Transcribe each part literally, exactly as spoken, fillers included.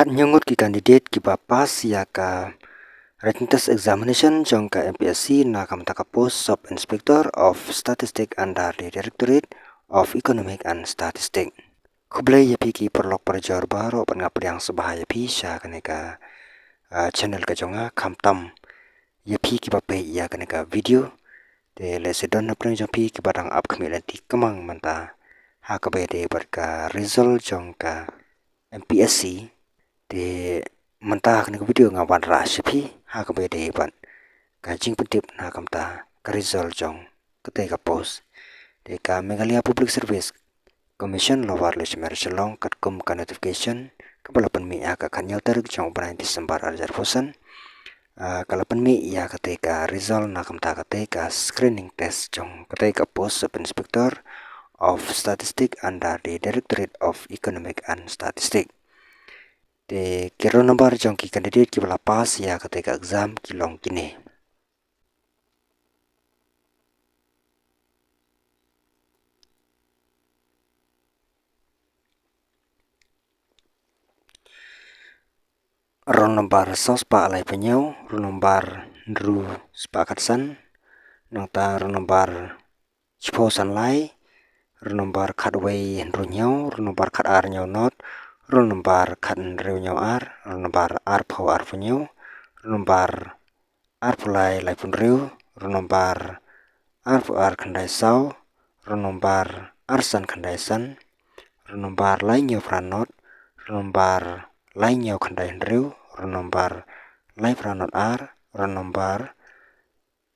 Khathynñiew ngut ki candidate kiba pass ïa ka written test examination jong ka M P S C na ka bynta ka post Sub Inspector of Statistics under the Directorate of Economic and Statistics. Khublei ïa phi ki paralok parajor baroh, bad nga pdiang sngewbha ïa phi sha kane ka, ah, channel ka jong nga, khamtam ïa phi kiba peit ïa kane ka video. Te lehse don na pdeng jong phi kiba dang ap khmih lynti kamang mynta ha kaba ïadei bad ka result jong ka M P S C. Te mynta ha kane ka video nga wanrah sha phi ha kaba ïadei bad ka jingpyntip na ka bynta ka result jong katei ka post. Te ka Meghalaya Public Service Commission, Lower Leuschmer, Shillong, katkum ka notification kaba la pynmih ha ka khathynñiew tarik jong u bnai December arhajar arphew san, ah, ka la pynmih ïa katei ka result na ka bynta katei ka screening test jong katei ka post Sub Inspector of Statistics under the Directorate of Economic and Statistics. Te ki roll number jong ki candidate kiba la pass ïa katei ka exam ki long kine. Roll number saw spah laiphew hynñiew, roll number hynriew spah khatsan, nangta roll number shiphew san lai, roll number khatwei hynriew hynñiew, roll number khatar hynñiew nod, roll number khathynriew hynñiew ar, roll number arphew arphew hynñiew, roll number arphew lai laiphew hynriew, roll number arphew ar khyndai saw, roll number arsan khyndai san, roll number laihynñiew phra nod, roll number laihynñiew khyndai hynriew, roll number lai phra nod ar, roll number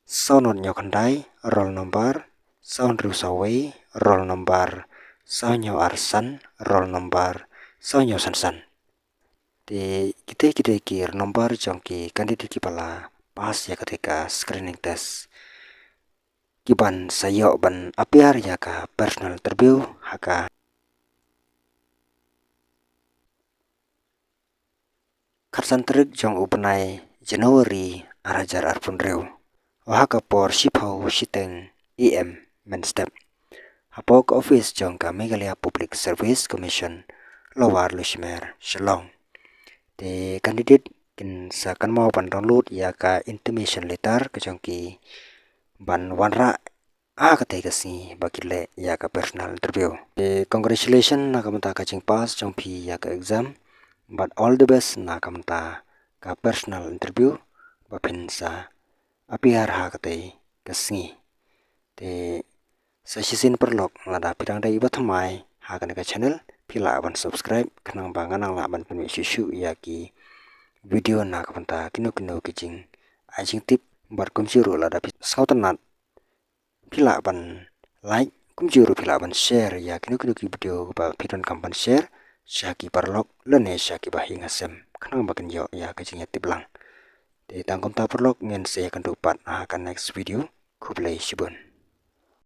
saw nod hynñiew khyndai, roll number saw hynriew saw wei, roll number saw hynñiew ar san, roll number saw hynñiew san san. Te kitei kitei ki roll number jong ki candidate kiba la pass ïa katei ka screening test, kiban sa ïoh ban appear ïa ka personal interview ha ka khatsan tarik jong u bnai January arhajar arphew hynriew, ha ka por shiphew shiteng A M mynstep, hapoh ka office jong ka Meghalaya Public Service Commission, Lower Leuschmer, Shillong. Te candidate kin sa kynmaw ban download ïa ka intimation letter ka jong ki ban wanrah ha katei ka sngi ba ki leh ïa ka personal interview. Te congratulations na ka bynta ka jingpass jong phi ïa ka exam, bad all the best na ka bynta ka personal interview ba phin sa appear ha katei ka sngi. Te sa shisien paralok, lada phi dang dei iba thymmai ha kane ka channel, phi lah ban subscribe khnang ba ngan nang lah ban pynmih shuh shuh ïa ki video na ka bynta kino kino ki jingai jingtip, bad kumjuh ruh lada phi sngewtynnat, phi lah ban like, kumjuh ruh phi lah ban share ïa kino kino ki video ba phi donkam ban share sha ki paralok lane sha kiba ha ïing ha sem, khnang ba kin ïoh ïa ka jingïatip lang. Te tang kumta paralok, ngin sa ïakynduh pat ha ka next video. Khublei shibun.